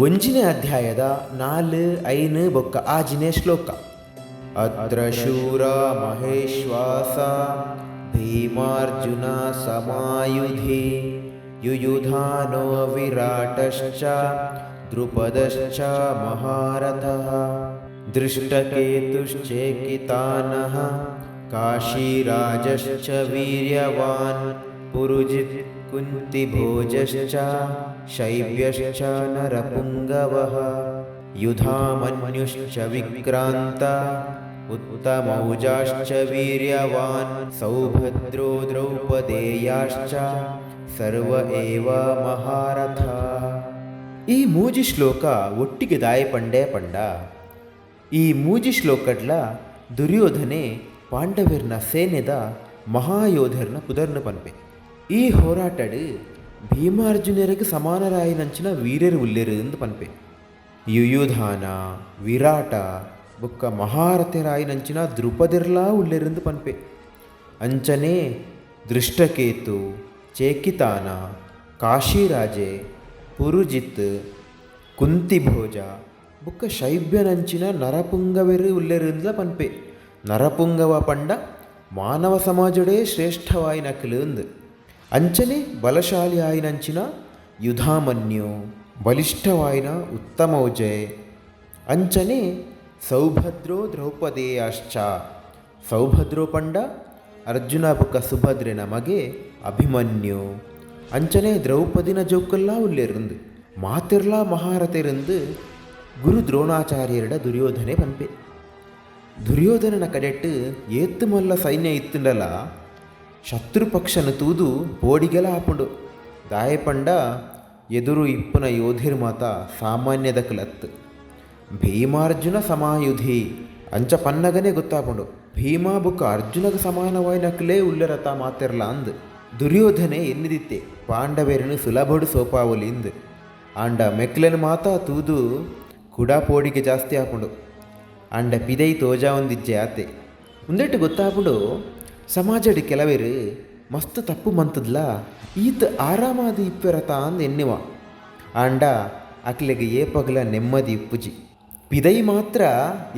ಒಂಜಿನೇ ಅಧ್ಯಾಯದ 4, 5 ಬೊಕ್ಕ 6ನೇ ಶ್ಲೋಕ. ಅತ್ರ ಶೂರ ಮಹೇಶ್ವಾಸ ಭೀಮಾರ್ಜುನ ಸಮಾಯುಧಿ ಯುಯುಧಾನೋ ವಿರಾಟಶ್ಚ ದ್ರುಪದಶ್ಚ ಮಹಾರಥಃ ದೃಷ್ಟಕೇತುಶ್ಚೇಕಿತಾನಃ ಕಾಶೀರಾಜಶ್ಚ ವೀರ್ಯವಾನ್ ಪುರುಜಿತ್ ಕುಂತಿಭೋಜಶ್ಚ ಶೈಬ್ಯಶ್ಚ ನರಪುಂಗವಃ ಯುಧಾಮನ್ಯುಶ್ಚ ವಿಕ್ರಾಂತ ಉತ್ತಮೌಜಾಶ್ಚ ವೀರ್ಯವಾನ್ ಸೌಭದ್ರೋ ದ್ರೌಪದೇಯಾಶ್ಚ ಸರ್ವ ಏವ ಮಹಾರಥ. ಈ ಮೂಜಿ ಶ್ಲೋಕ ಒಟ್ಟಿಗೆ ದಾಯ ಪಂಡೆ ಪಂಡ. ಈ ಮೂಜಿ ಶ್ಲೋಕಡ್ಲ ದುರ್ಯೋಧನೆ ಪಾಂಡವಿರ್ನ ಸೇನೆದ ಮಹಾಯೋಧರ್ನ ಪುದರ್ನ ಪನ್ಪೆ. ಈ ಹೋರಾಟಡು ಭೀಮಾರ್ಜುನರಿಗೆ ಸಮಾನರಾಯಿನಂಚಿನ ವೀರರು ಉಲ್ಲೆರು ಎಂದು ಪನ್ಪೆ. ಯುಯುಧಾನ, ವಿರಾಟ ಬೊಕ್ಕ ಮಹಾರಥರಾಯಿನಂಚಿನ ದ್ರುಪದಿರ್ಲಾ ಉಲ್ಲೆರೆಂದು ಪನ್ಪೆ. ಅಂಚನೆ ದೃಷ್ಟಕೇತು, ಚೇಕಿತಾನ, ಕಾಶಿರಾಜೆ, ಪುರುಜಿತ್, ಕುಂತಿಭೋಜ ಬೊಕ್ಕ ಶೈಬ್ಯನಂಚಿನ ನರಪುಂಗವೆರು ಉಲ್ಲೆರಿಂದ್ಲ ಪನ್ಪೆ. ನರಪುಂಗವ ಪಂಡ ಮಾನವ ಸಮಾಜಡೇ ಶ್ರೇಷ್ಠವಾಯಿನಕ್ಲು. ಅಂಚನೆ ಬಲಶಾಲಿ ಆಯಿನಂಚಿನ ಯುಧಾಮನ್ಯು, ಬಲಿಷ್ಠವಾಯಿನ ಉತ್ತಮೌಜಯ್, ಅಂಚನೆ ಸೌಭದ್ರೋ ದ್ರೌಪದೇಯಾಶ್ಚ. ಸೌಭದ್ರೋ ಪಂಡ ಅರ್ಜುನ ಬೊಕ್ಕ ಸುಭದ್ರೆನ ಮಗೆ ಅಭಿಮನ್ಯು, ಅಂಚನೆ ದ್ರೌಪದಿನ ಜೋಕುಲ್ಲಾ ಉಲ್ಲೆರಿಂದು ಮಾತಿರ್ಲಾ ಮಹಾರಥೆರೆಂದು ಗುರು ದ್ರೋಣಾಚಾರ್ಯರ ದುರ್ಯೋಧನೆ ಪನ್ಪೆ. ದುರ್ಯೋಧನನ ಕಡೆಟ್ಟು ಏತ್ತು ಮಲ್ಲ ಸೈನ್ಯ ಇತ್ತುಂಡಲ ಶತ್ರುಪಕ್ಷನ ತೂದು ಪೋಡಿಗೆಲ ಆಪುಂಡು. ದಾಯಪಂಡ ಎದುರು ಇಪ್ಪುನ ಯೋಧಿರ್ ಮಾತ ಸಾಮಾನ್ಯದ ಕ್ಲತ್ ಭೀಮಾರ್ಜುನ ಸಮಾಯುಧಿ ಅಂಚ ಪನ್ನಗನೆ ಗೊತ್ತಾಪುಂಡು. ಭೀಮಾ ಬುಕ್ಕ ಅರ್ಜುನಗ ಸಮಾನವಾಯಿನಕ್ಲೇ ಉಲ್ಲರತ ಮಾತಿರ್ಲ ಅಂದ್ ದುರ್ಯೋಧನೆ ಎನ್ನಿದಿತ್ತೆ ಪಾಂಡವೇರನು ಸುಲಭಡು ಸೋಪಾವಲಿಂದ್. ಆಂಡ ಮೆಕ್ಲೆನ್ ಮಾತಾ ತೂದು ಕುಡಾ ಪೋಡಿಗೆ ಜಾಸ್ತಿ ಆಪುಂಡು. ಆಂಡ ಪಿದೈ ತೋಜಾವೊಂದಿಜ್ಜೆ ಆತೆ. ಉಂದೆಟ್ಟು ಗೊತ್ತಾಪುಂಡು ಸಮಾಜಡ್ ಕೆಲವೇರು ಮಸ್ತ್ ತಪ್ಪು ಮಂತದ್ಲ ಈತ್ ಆರಾಮಾದ ಇಪ್ಪೆರತ ಅಂದ್ ಎನ್ನಿವ. ಆಂಡ ಅಕ್ಲೆಗ್ ಏಪಗ್ಲ ನೆಮ್ಮದಿ ಇಪ್ಪುಜಿ. ಪಿದೈ ಮಾತ್ರ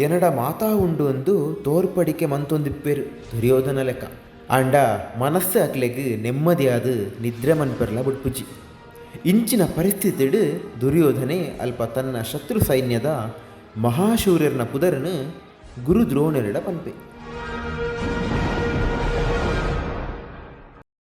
ಎನಡ ಮಾತಾ ಉಂಡು ಅಂದು ತೋರ್ಪಡಿಕೆ ಮಂತೊಂದಿಪ್ಪೆರು ದುರ್ಯೋಧನ ಲೆಕ್ಕ. ಆಂಡ ಮನಸ್ಸು ಅಕ್ಲೆಗ್ ನೆಮ್ಮದಿಯಾದ ನಿದ್ರೆ ಮನ್ಪೆರ್ಲ ಬುಡ್ಪುಜಿ. ಇಂಚಿನ ಪರಿಸ್ಥಿತಿಡು ದುರ್ಯೋಧನೆ ಅಲ್ಪ ತನ್ನ ಶತ್ರು ಸೈನ್ಯದ ಮಹಾಶೂರ್ಯರ್ನ ಪುದರ್ನು ಗುರು ದ್ರೋಣರೆಡ ಪನ್ಪೆ.